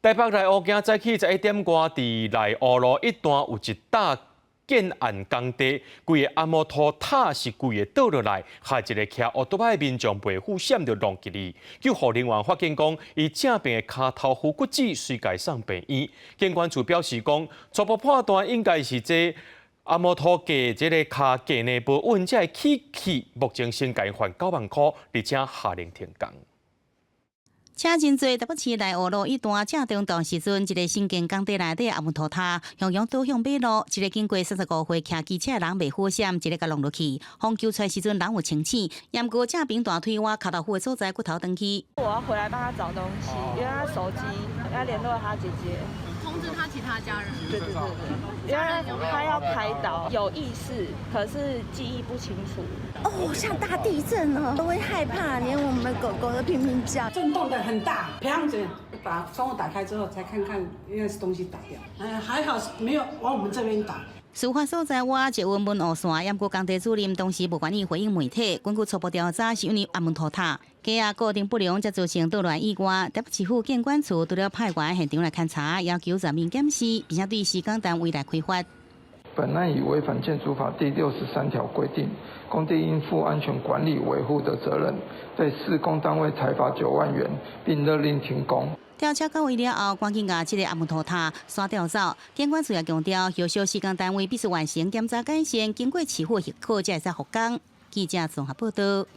台北內湖今早起11點外，佇內湖路一段有一搭建案工地，規个阿摩托塔是規个倒落來，害一个騎烏多擺的民眾袂赴閃著撞擊伊。救護人員發現講，伊正邊的跤頭趺骨折，隨共送病院。建管處表示講，初步判斷應該是這阿摩托架這个跤架呢無穩，才會起去。目前先共伊罰9萬箍，而且下令停工。車真濟，台北市內湖路一段正中晝時陣，一个新建工地內底阿摩托塔向向倒向馬路，一个經過35歲騎機車的人袂好閃，一个共挵落去。予救出來時陣，人有清醒，毋過正爿大腿倚跤頭趺的所在骨頭斷去。我要回來幫他找東西，因為他手機要聯絡他姐姐，通知他其他家人。對對對對，因為他要開刀，有意識，可是記憶不清楚。哦，像大地震哦，都會害怕，連我們狗狗都拼命叫。震動的很大，砰子，把窗戶打開之後，才看看應該是東西打掉。哎，還好沒有往我們這邊打。事發所在倚捷運文湖線，毋過工地主任當時無願意回應媒體。根據初步調查，是因為阿門托塔架仔固定不良，才造成倒落意外。台北市府建管處除了派員現場來勘查，要求全面檢視，並且對施工單位來開罰。本案以違反建築法第63條規定，工地應負安全管理維護的責任，對施工單位裁罰9萬元，並勒令停工。吊車到位了後，趕緊共這个阿門托塔刷吊走。建管處也強調，後續施工單位必須完成檢查改善，經過市府許可才會使復工。記者綜合報道。